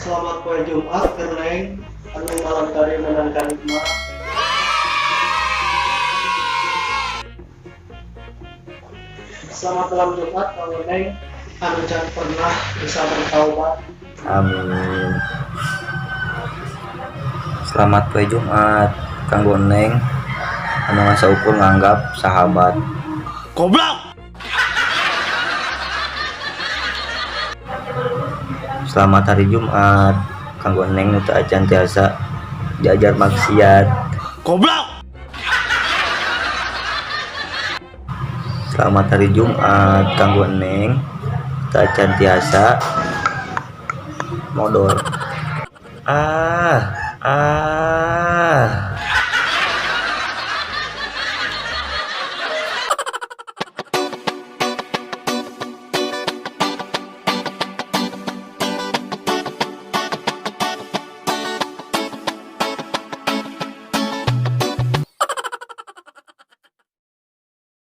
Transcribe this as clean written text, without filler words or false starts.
Selamat poe Jumat keur Neng anu malam tadi menang kalima. Selamat malam Jumat kanggo Neng anu can pernah bisa bertaubat. Amin. Selamat poe Jumat kanggo Neng anu ngasaukur nganggap sahabat. Goblok. Selamat hari Jumat kanggo Neng nu teu acan tiasa diajar maksiat. Goblok. Selamat hari Jumat kanggo Neng teu acan tiasa modor. Ah ah.